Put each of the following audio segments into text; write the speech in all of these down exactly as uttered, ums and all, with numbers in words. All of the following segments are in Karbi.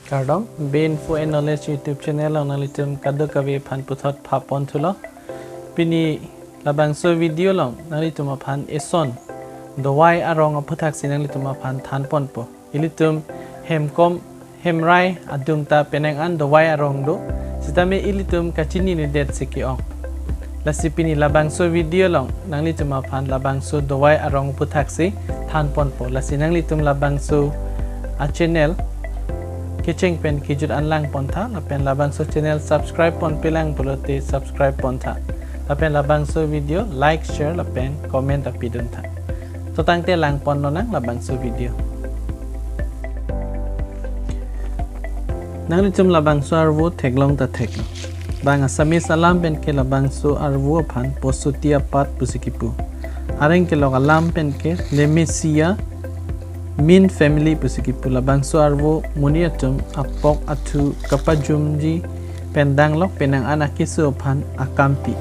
Kardom, Be Info and Knowledge YouTube channel along nanglitum kadokave aphan puthot phap pon thulo. Pini labangso video along nanglitum aphan eson dovai arong aphuthaksi nanglitum aphan than ponpo. Ilitum hemkom hemrai adung ta penang an dovai arong do. Sitame ilitum kachininedet si ke-ong. Lasi pini labangso video along nanglitum aphan labangso dovai arong aphuthaksi than ponpo. Lasi nanglitum labangso a channel kecheng pen kejut an lang pontha, lapen labangso channel subscribe ponpelang pulote subscribe pontha. Lapen labangso video like, share lapen comment ta pidun tha. To tangte lang pon lonang labangso video. Nanglitum labangso arvo theklong ta theklong. Bang Assamese alam pen ke labangso arvo aphan Posuti apat pusi kipu. Areng kelok alam pen ke Lamiaceae, mint family pusi kipu. Labangso arvo monit atum apok athu kapajumji pen danglok penang an akeso aphan akampi.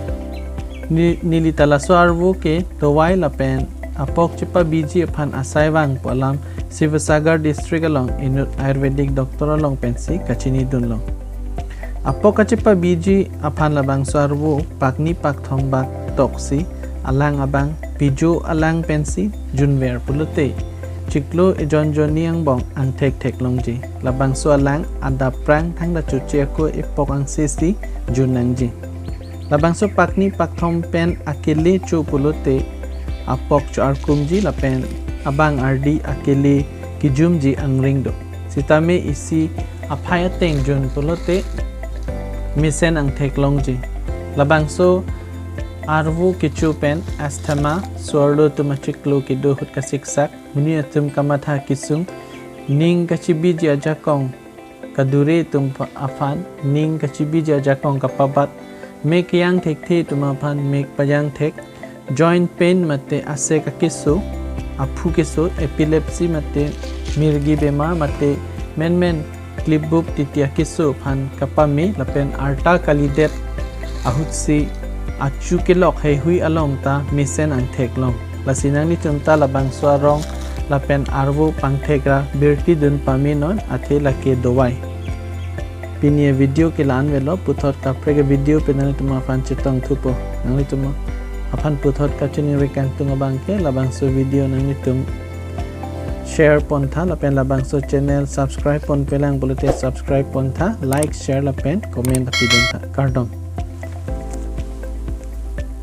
Ni, neli ta laso arvo ke dovai lapen apok chepabiji aphan asai vang pu alam Sivasagar district along inut Ayurvedic doctor along pensi kachinidun long. Apok kachepabiji aphan labangso arvo pakni pakthom bak toksi alang abang pijo alang pensi junver pulote chiklo ejon jonni angbong angthek theklongji. Labangso alang adap prang thangta choche ako epok angse si jun nangji. Labangso pakni pakthom pen akele cho pulote apok cho-arkumji lapen abang ardi akele kejumji angring do. Sitame isi aphai ateng jun pulote mesen angtheklongji. Labangso arvo kecho pen asthma, so-arlo atum achiklo kedo ahut kasiksak, monit atum kamatha kesung, ning kachebiji ajakong kadure atum aphan, ning kachebiji ajakong kapabat, mek kejang thekthe atum aphan mek pajang thek, joint pain mate asek akeso, aphu keso, epilepsy mate mirgi bemar mate menmen klipbup titi akeso aphan kapame lapen arta kalidet ahutsi achu kelok heihui along ta mesen angtheklong. Lasi nanglitum ta labangso arong lapen arvo pangthek ra birti dun pame non, athe lake dovai. Pini avideo ke la-an avelo, puthot kaprek avideo pen nanglitum aphan chetong thupo. Nanglitum aphan puthot kachiningri kangtung abang ke labangso video nanglitum share pontha lapen labangso channel subscribe ponpelang pulote subscribe pontha, like, share lapen comment ta pidun tha. Kardom.